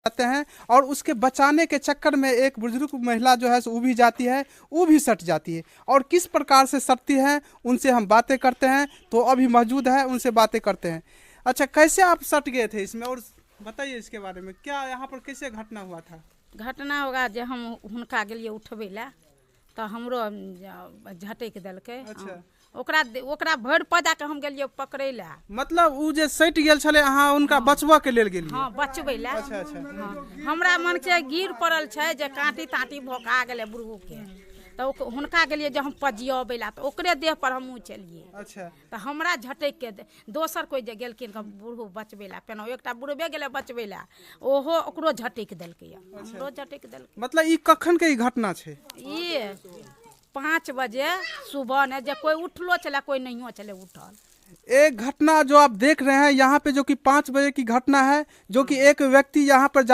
जाते हैं और उसके बचाने के चक्कर में एक बुजुर्ग महिला जो है सो वो भी जाती है, वो भी सट जाती है और किस प्रकार से सटती है, उनसे हम बातें करते हैं। तो अभी मौजूद है, उनसे बातें करते हैं। अच्छा, कैसे आप सट गए थे इसमें और बताइए इसके बारे में, क्या यहाँ पर कैसे घटना हुआ था? घटना होगा जे हम हुनका गेलियै उठबै लए तऽ हमरो झटकि देलकै। अच्छा। ओकरा ओकरा भरि पजा के हम गेलियै पकड़ै लए। मतलब उ जे सटि गेल छलै, अहाँ हुनका बचबऽ के लेल गेलियै? हँ, बचबै लए। अच्छा अच्छा। हँ, हमरा मन छै गिर पड़ल छै जे काँटी ताँटी भोका गेलै बुढ़बूके, तऽ हुनका गेलियै जे हम पजियबै लए, तऽ ओकरे देह पर हमहूँ चलियै। तऽ हमरा झटकि के दोसर कोइ जे गेलखिन बुढ़ू बचबै लए, फेर एकटा बुढ़बे गेलै बचबै लए, ओहो ओकरो झटकि देलकै, हमरो झटकि देलकै। मतलब ई कखन के ई घटना छै? ई 5 बजे सुबह ने, जे कोई उठलो छलै, कोई नहियो छलै उठल। एक घटना जो आप देख रहे हैं यहाँ पे, जो कि 5 बजे की घटना है, जो कि एक व्यक्ति यहाँ पर जा